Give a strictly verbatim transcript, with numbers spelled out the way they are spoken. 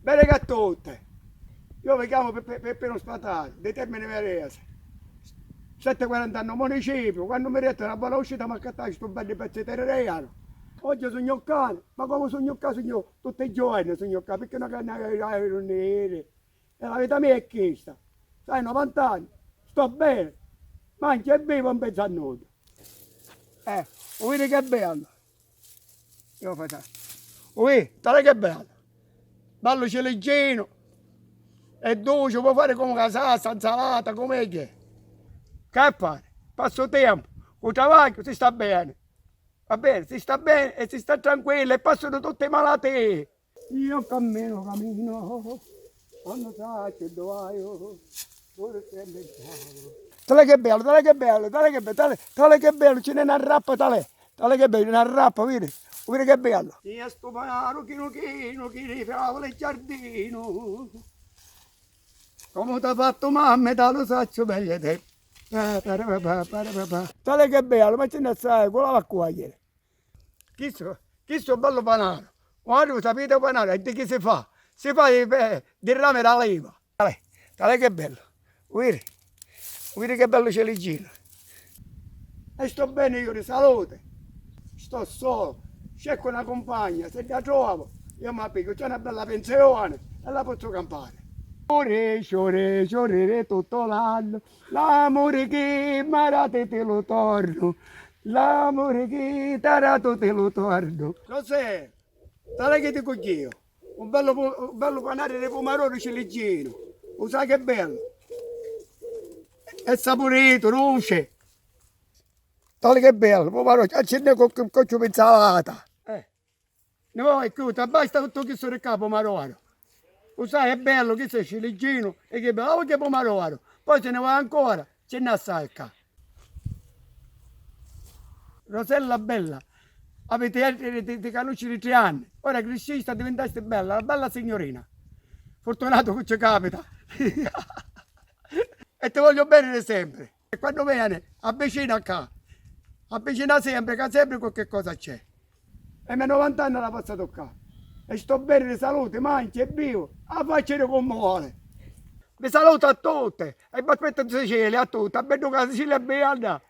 Bene a tutti. Io mi chiamo Peppe-, Peppino Spataro, di Termini Imerese. Sette quaranta anni al municipiu, quannu mi detti na bona uscita m'accattasti stu beddu pezzu di terrenu. Oggi sugnu ccà, ma comu sugnu ccà, sugnu tutti i giorni sugnu ccà, picchì no ca-, non iri. E la vita mia è chista. Sai, novanta anni, sto bene, mangiu e vivu in mezzu a nuddu. Eh, u vidi che bellu. Io faccio. Ui, tale che bellu. Bellu ciligginu. È duci, puoi fare comu ca salsa, insalata, com'è che. Che fare? Passo tempo, cu travagghiu si sta bene. Va bene, si sta bene e si sta tranquilli e passano tutte i malattie. Io cammino, cammino, quando saccio dove vado, pure se mi trovo. Tale che bello, tale che bello, tale che be-, tale, tale che bello, ce n'è una rappa, tale, tale che bello, una rappa, vedi? Vedi che bello. Io sto maro chino chino, chino di favole e giardino. Comu t'ha fattu mamma, te lu sacciu megliu di te. Pa, para, pa, pa, para, pa, pa. Tale che bello, ma ce ne sai, cu la va a cuogliere? Chistu, chistu è un bellu panaro. Quannu sapete u panaro e di chi si fa? Si fa di, di rame d'aliva. Tale, tale che bello. Viri? Viri che bellu ciligginu. E sto bene io di salute. Sto solo. Cerco una compagna, se la trovo, io mi la piglio. C'è una bella pensione e la posso campare. Sciuri, sciuri, sciuri di tutto l'anno. L'amore che m'ha dato ti lu tornu, l'amore che t'ha dato ti lu tornu. José, tale che ti cugghiu, un bellu pu-, un bellu panari di pumaroru ciligginu, u sai che bellu? È sapuritu, duci. Tale che bellu, pumaroru, accinni cu, cu, cu ciù pinzalata. Eh. No, è chiusa, basta tuttu chistu di ccà, pumaroru. U sai, è bellu, chistu è ciligginu, e che bellu, oh, che pumaroru. Poi se ne va ancora, ce n'è assai ccà. Rosella bella, aviti, ti, ti, ti canusci di tri anni, ora criscisti e divintasti bella, una bella signurina. Furtunatu cu ci capita. E ti voglio bene di sempre. E quannu veni, avvicina ccà. Avvicina sempri, ca sempri qualchi cosa c'è. E me novanta anni la passa toccà. E sto bene di salute, mangiu e vivu. A faccia di comu vuole. Vi salutu a tutti. E vi aspettu in Sicilia, a tutti. A beddu ca Sicilia è bella.